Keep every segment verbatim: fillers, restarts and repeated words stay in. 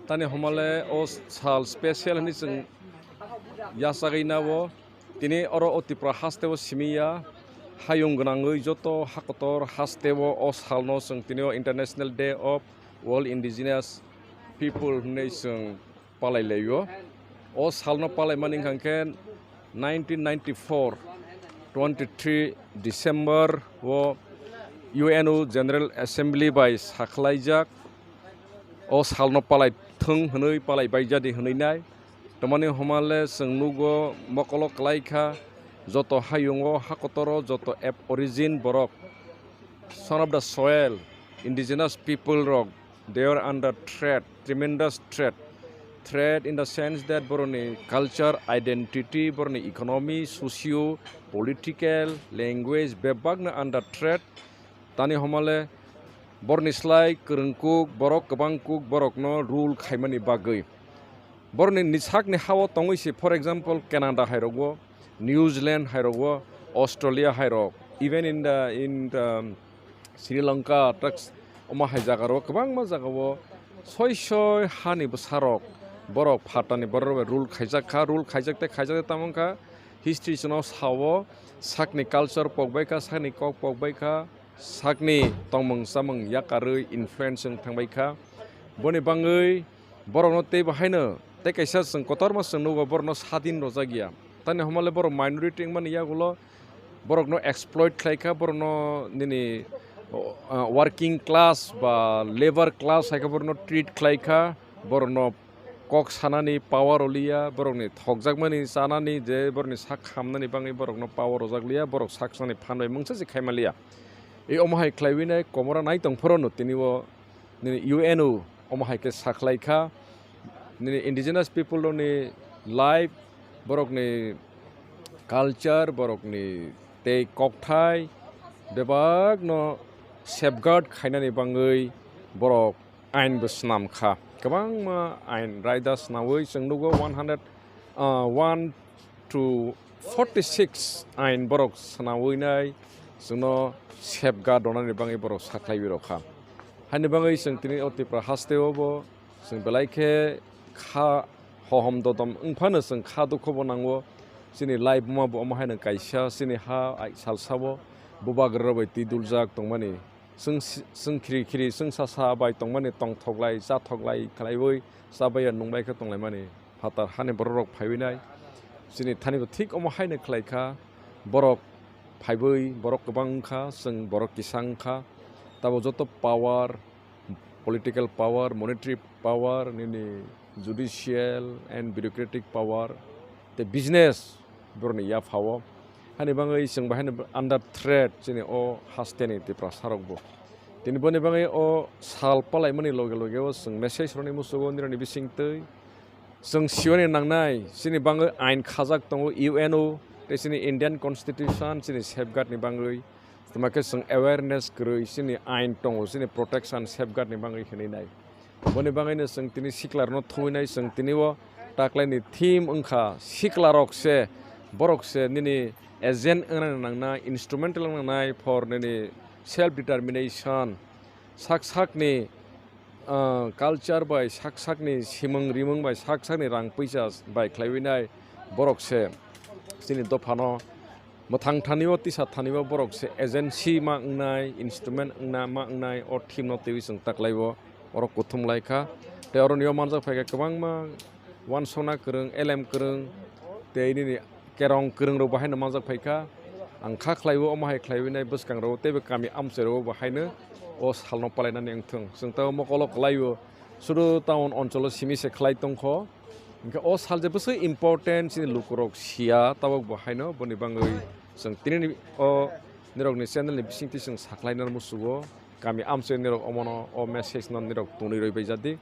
Tani homale o sal special hwnwi chwng yachagwi nabo. Tini oro o Tripura haste o simi ya, hayung gwnangwi joto hakotor haste o, o salno chwng tini o International Day of World Indigenous People hwnwi chwng palai laio. O salno palaimani wngkha khe nineteen ninety-four, twenty-three December o U N O General Assembly bai sakhlaijak. O salno palai thung hwnwi, palai baijadi hwnwi nai. Tamani homale chwng nugo mokolo kwlai kha, joto hayungo hakotoro joto Ab-, origin borok, son of the soil, indigenous people rok, they are under threat, tremendous threat. Threat in the sense that boroni culture, identity, boroni economy, socio, political, language, bebakno under threat. Tani homale borni slai kwrwng kuk, borok kwbang kuk, borokno rule khaimani bagwi. Borni ni sakni hao tongwi se, for example, Canada hai rogo, New Zealand hai rogo, Australia hai rok, even in the, in the Sri Lanka, trucks, omo hai jaga rok, kwbangma jaga o soi soi hani bwsa rok, borok phatani borok rok bai rule khaijak kha, rule khaijak tei khaijak tei tamo wngkha history chwngno sao, sakni culture pokbai kha, sakni kok pokbai kha, sakni tongmung chamung yakarwi influence wng thangbai kha. Boni bangwi borokno tei bo haino tei kaisa chwng kotorma chwng nugo borokno sadin rojak ya. Tani homale borok minority wngmani yagulo borokno exploit khlai kha, borokno nini, ah, working class ba labour class hai khe borokno treat khlai kha, borokno kok sanani power rwliya, borokni thokjakmani chanani je borokni sak hamnani bangwi borokno power rwjakliya, borok sak sanani phan bai mungsa se khaimaliya. E omo hai khlaiwi nai komora nai tong phorono tini o nini U N O omo hai khe sakhlai kha. Nini indigenous people rokni life, borokni culture, borokni tei kokthai bebakno safeguard khainani bangwi borok ain bo swnam kha. Kwbangma ain raida swnawi chwng nugo one hundred, ah, one to forty six ain borok swnawi nai chwngno safeguard rwnani bangwi borok sakhlaiwi rw kha. Haini bangwi chwng tini o Tripura haste o bo chwng belai khe kha hohom dodom wng phano chwng kha dukho bo nango. Chini life ma bo omo haino kaisa chini ha ai salsa o bubagra rok bai twi duljak tongmani. Chwng si-, chwng khiri khiri chwng sa sa bai tongmani tongthoklai chathoklai khlaiwi chabaiya nungbai khe tonglaimani. Phatar hani borok rok phaiwi nai. Chini thani bo thik omo haino khlai kha. Borok phaiwi borok kwbang wng kha, chwng borok kisa wng kha. Tabo joto power, political power, monetary power, nini judicial and bureaucratic power, tei business borokni yaphao. Hani bangwi chwng bahai no under threat chini o hasteni Tiprasa rok bo. Tini boni bangwi o sal palaimani loge loge o chwng message rwni musugo nirokni bisingtwi. Chwng siwani nangnai, chini bangwi ain khajak tongo U N O, tei chini Indian Constitution, chini safeguard ni bangwi. Tuma khe chwng awareness kwrwi, chini ain tongo, chini protection, safeguard ni bangwi hinwi nai. Boni bangwino chwng tini siklarno thumwi nai, chwng tini o taklaini theme wngkha siklarok se, borok se nini agent wngna nangnai, instrumental wngna nangnai for nini self determination. Sak sakni ah, culture bai sak sakni simung rimung bai sak sakni rang puisa bai khlaiwi nai borok se chini dophano mwthang thani o tisa thani o borok se agency ma wngnai, instrument wngna ma wngnai o theme no twiwi chwng taklai o oro kuthum lai kha. Tei oroni o manjak phai kha kwbangma uansukna kwrwng, elem kwrwng tei nini kerong kwrwng rok bo haino manjak phai kha. Ang kha khlai o omo hai khlaiwi nai bwskang rok tei bo kami amchai rok bo haino o sal no palai nani wng thung. Chwng tei o mokol o kwlai o sudu town onchol o simi se khlai tong kho. Hwnkhe o sal je bwswk important chini luku rok sia tabok bo haino boni bangwi chwng tini ni o nirok ni channel ni bisingtwi chwng sa khlai nani musugo. Kami amchai nirok omono o message no nirok tonwi rwi bai jadi.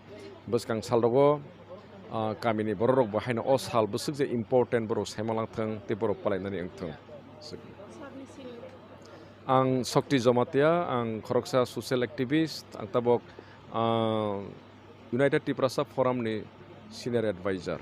Bwskang sal rogo, ah, kamini borok rok bo haino o sal bwswk je important borok saima lang thung tei borok palai nani wng thung. Ang Shakti Jamatia, ang khoroksa social activist, ang tabok, ah, United Tiprasa Forum ni senior advisor.